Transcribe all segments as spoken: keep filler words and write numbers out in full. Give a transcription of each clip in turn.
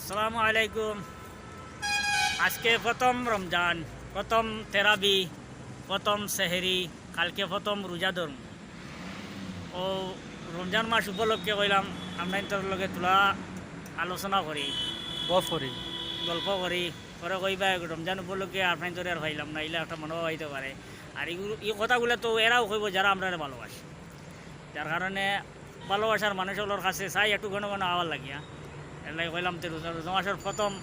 আসসালামু আলাইকুম। আজকে প্রথম রমজান, প্রথম তেরাবি, প্রথম সেহেরি, কালকে প্রথম রোজা ধরমু। ও রমজান মাস উপলক্ষে কইলাম আপনাইনতর লগে তুলা আলোচনা করি, গফ করি। গল্প করি। পরে কইবা, "রমজান উপলক্ষে আপনাইনতরে আর পাইলাম না", ইলা একটা মনোভাব আইতে পারে। আর ইগু-, ই কথাগুলা তো এরাও কইবো যারা আমরারে ভালোবাসে, যার কারণে ভালোবাসার মানুষ অকলর কাছে চাই একটু ঘন ঘন আওয়ার লাগিয়া। এর লাগি কইলাম, তে রোজা, রোজা মাসের প্রথম,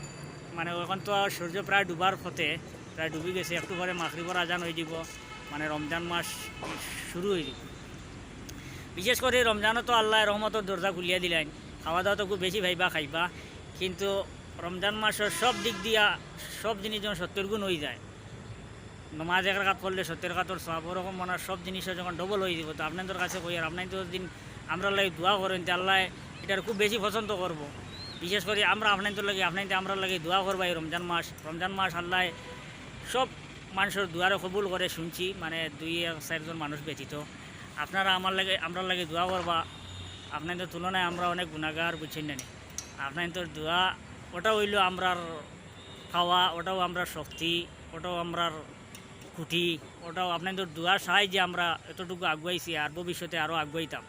মানে, এখন তো সূর্য প্রায় ডুবার পথে, প্রায় ডুবি গেছে, একটু পরে মাগরিবর আজান অই দিব, মানে, রমজান মাস শুরু অই দিব। বিশেষ করি রমজানো তো আল্লায় রহমতর দরজা খুলিয়া দিলাইন, খাওয়া দাওয়া তো খুব বেশি পাইবা খাইবা, কিন্তু রমজান মাসর সব দিক দিয়া সব জিনিস যখন সত্তর গুণ অই যায়, নমাজ এক রাকাত পড়লে সত্তর রাকাতর সওয়াব, ওরকম মনে হয় সব জিনিসও যখন ডবল অই দিব। তো আপনাইনতর কাছে কই, আর আপনাইনতে যদি আমরার লাগি দোয়া করইন, তে আল্লায় ইটারে খুব বেশি পছন্দ করবো। বিশেষ করি আমরা আপনাইনতর লাগি, আপনাইনতে আমরার লাগি দোয়া করবা। এই রমজান মাস, রমজান মাস আল্লায় সব মানষর দোয়ারে কবুল করে শুনছি, মানে, দুই এক চাইরজন মানুষ ব্যতীত। আপনারা আমার লাগি, আমরার লাগি দোয়া করবা। আপনাইনতর তুলনায় আমরা অনেক গুনাগার, বুঝছইন না নি? আপনাইনতর দোয়া, ওটা অইলো আমরার পাওয়া, ওটাও আমরার শক্তি, ওটাও আমরার খুঁটি, ওটাও আপনাইনতর দোয়ার সাহায্যে আমরা এতটুকু আগুয়াইছি, আর ভবিষ্যতে আরও আগুয়াইতাম।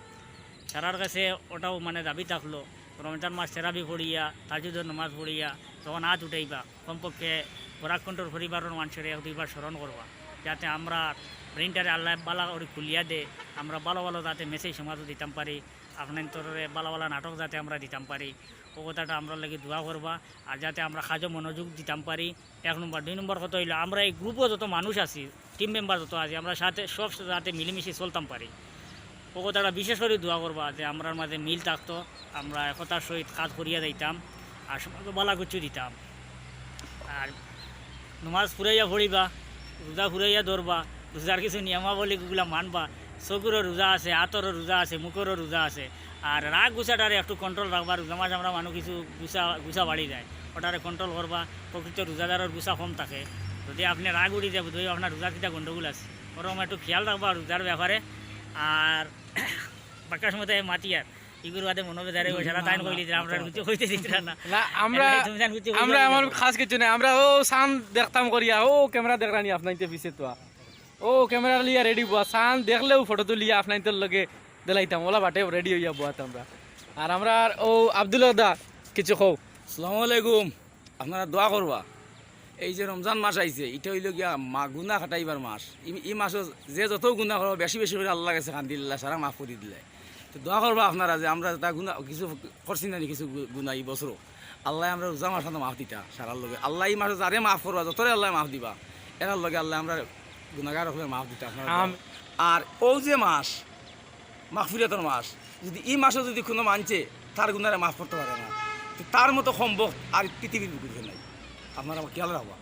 সারার কাছে ওটাও, মানে, দাবি থাকলো, রমজান মাস তেরাবি পড়িয়া, তাহাজ্জুদর নামাজ পড়িয়া যখন আত উঠাইবা, কমপক্ষে বরাক কণ্ঠর পরিবারর মানষরে এক দুইবার স্মরণ করবা, যাতে আমরার ব্রেইনটারে আল্লায় বালা করি খুলিয়া দে, আমরা ভালো ভালো যাতে মেসেজ সমাজো দিতাম পারি, আপনাইনতরে ভালা ভালা নাটক যাতে আমরা দিতাম পারি, ও কথাটা আমরার লাগি দোয়া করবা। আর যাতে আমরা কাজো মনোযোগ দিতাম পারি, এক নম্বর। দুই নম্বর কথা অইলো, আমরা এই গ্রুপো যত মানুষ আছি, টিম মেম্বার যত আছি, আমরা সাথে সব যাতে মিলেমিশে চলতাম পারি, ও কথাটা বিশেষ করি দোয়া করবা, যে আমরার মাঝে মিল থাকতো, আমরা একতার সহিত কাজ করিয়া যাইতাম, আর সমাজো ভালা কিছু দিতাম। আর নমাজ ফুরাইয়া পড়িবা, রোজা ফুরাইয়া ধরবা, রোজার কিছু নিয়মাবলীগুলা মানবা। চকুরও রোজা আছে, আতরও রোজা আছে, মুখরও রোজা আছে। আর রাগ গুছাটারে একটু কন্ট্রোল রাখবা। রোজা মাস আমরা মানুষ কিছু গুছা, গুছা বাড়ি যায়, ওটারে কন্ট্রোল করবা। প্রকৃত রোজাদারর গুছা কম থাকে। যদি আপনে রাগ উঠি যায়, বুঝবে আপনার রোজার কিতা গন্ডগোল আছে, ওরকম একটু খেয়াল রাখবা রোজার ব্যাপারে। আর বাক্কা সময় তাই মাতিয়ার, ইগুর বাদে মনো বেজার অইবো, সারা তাইন কইলি দিরা, আমরা কিছু কইতে দিতরা না। না, আমরা, এর লাগি তুমি জান কিছু কইতে আমরা, দিও আমার না। খাস কিছু নাই, আমরা ও চান দেখতাম করিয়া, ও ক্যামেরা দেখরানি আপনাইনতে পিছে তো, ও ক্যামেরা লিয়া রেডি বুয়া, চান দেখলেউ ফটো তুলিয়া আপনাইনতর লগে দিলাইতাম, ওলা বাটে রেডি অইয়া বুয়াত আমরা। আর আমরা আর ও আব্দুল দা কিছু কও। আসসালামু আলাইকুম। আপনারা দোয়া করবা। এই যে রমজান মাস আইছে, ইটা অইলো গিয়া মা-, গুনা কাটাইবার মাস। ই, ই মাসো যে যত গুনা করবা, বেশি বেশি করি আল্লার কাছে কান্দিলা, সারা মাফ করি দিলা। তো দোয়া করবা আপনারা যে আমরা যেতা গুনা কিছু করছি না নি, কিছু গু-, গুনা ই বছরো, আল্লায় আমরা রোজা মাস মাফ দিতা সারার লগে। আল্লায় ই মাসো যারে মাফ করবা, যতরে আল্লায় মাফ দিবা, এরার লগে আল্লায় আমরা গুনাগার অকলরে মাফ দিতা আপনারা দোয়া। আম- আর ও যে মাস, মাগফিরাতর মাস, যদি ই মাসো যদি কুনু মানষে তার গুনারে মাফ করতে পারে না, তো তার মতো কম বখত আর পৃথিবীর বুকে কেউ নাই। আপনারা খেয়াল রাখবা,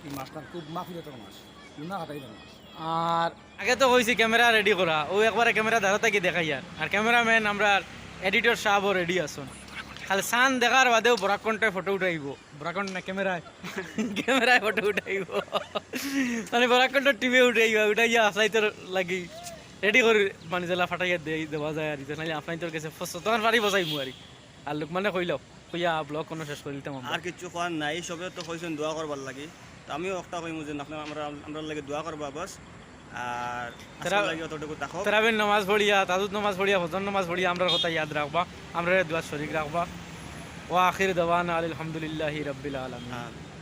ই মাসটা খুব মাগফিরাতর মাস, গুনা কাটাইবার মাস। আর আগে তো কইছি ক্যামেরা রেডি করা, ও একবারে ক্যামেরা ধারে থাকি দেখাইয়ার। আর ক্যামেরাম্যান আমরার এডিটর সাবও রেডি আছইন। খালি চান দেখার বাদেউ বরাক কণ্ঠে ফটো উঠাইবো। বরাক কণ্ঠ না, ক্যামেরায়। ক্যামেরায় ফটো উঠাইবো। মানে বরাক কণ্ঠর টিমে উঠাইবা, উঠাইয়া আপনাইনতর লাগি রেডি করি, মানে যেলা ফাটাইয়া দেই, দেওয়া যায় আর কি। নাইলে আপনাইনতর গেছে ফস-, তখন ফাড়ি বসাইমু আর কি। আর লোকমানে কইলাও, কইয়া ব্লগ কোনো শেষ করি দিতাম আমরা। আর কিচ্ছু কওয়ার নাই, সবে তো কইছইন দোয়া করবার লাগি। তো আমিও একটা কইমু যে আপনারা আমরা, আমরার লাগি দোয়া করবা বাস। আর আজকের তেরা-, লাগি অতটুকু থাকো। তেরাবির নামাজ পড়িয়া, তাহাজ্জুদ নামাজ পড়িয়া, ফজর নামাজ পড়িয়া আমরার কথা ইয়াদ রাখবা, আমরারে দোয়াত শরিক রাখবা। ওয়া আখির দাওয়ানা আলহামদুলিল্লাহি রাব্বিল আলামিন। হ্যাঁ।